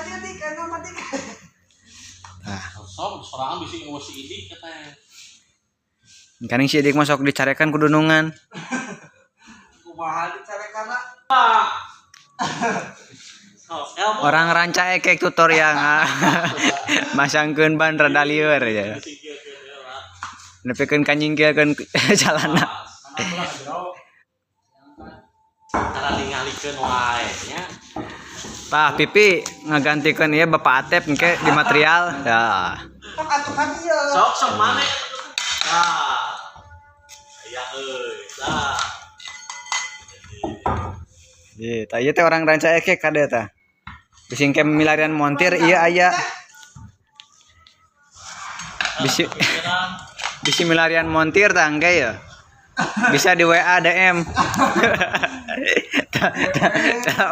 Ka dieu dik, anu mah dik. Tah. Sok sorangan bisi eueuh si Idik katanya. Kaning si Idik masuk dicarekan ku dunungan. Kumaha dicarekanna? Sok ilmu. Orang Rancaekek tutorial masangkeun ban rada lieur ya. Bisi kieu kieu lah. Nepikeun ka nyingkirkeun jalana. Cara ningalikeun wae nya. Tah Pipi ngagantikeun ieu Bapak Atep engke di material. Ya. Sok atuh ka dieu. Sok sok mana? Tah. Aya euy. Tah. Ye, tah ieu teh orang Rancaekek kade tah. Bisi engke milarian montir ieu aya. Bisi Pikiran. bisi milarian montir tah engke ya. Bisa di WA DM. Tah, tah, tah.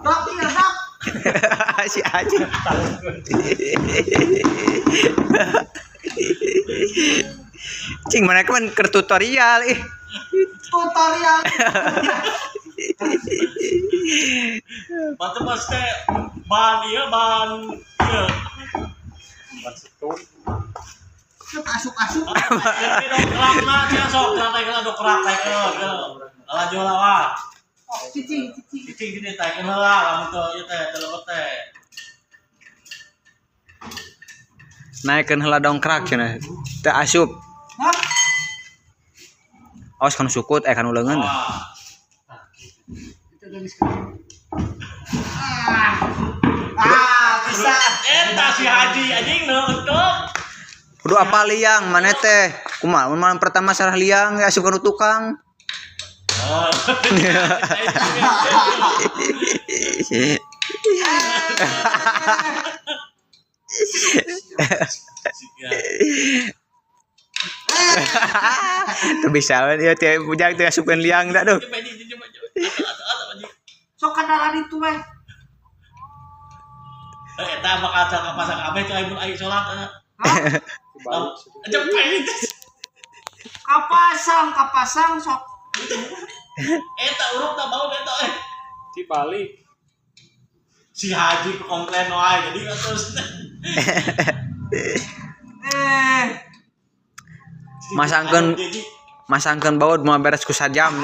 Dok ieu dok. Si Haji. Cing mana kan keur tutorial ih. Tutorial. Batu pas teh ban ieu ban ieu. Ban setun. Sok asup-asup. Jadi dongkrakna cenah sok taikeun dongkrak taikeun. Laju lawan. Oh, cicing cicing. Cicing gini taikeun heula lamun teu ieu teh teu lebet teh. Naikeun heula dongkrak cenah. Teu asup. Hah? Awas kanu sukut eh kanu leungeun. Wah. Ah. Ah, bisa. Eta si Haji anjing nu untuk. Kudu apa liang mana teh? Kumaha mun malam pertama sarah liang ya asup kanu tukang. Oh. Teu bisa we ieu teh bujang teu asupkeun liang da duh. Sok kadaran itu weh. Eta bakal cakap pasang kabeh cai mun aya salat. Hah? Balik. Jepet. Kapasang, kapasang sok. Eta uruk tak bau eta eh. Dibalik. Si Haji ku komplain wae jadi terus. Eh, Masangkeun masangkeun baut moal beres ku sajam.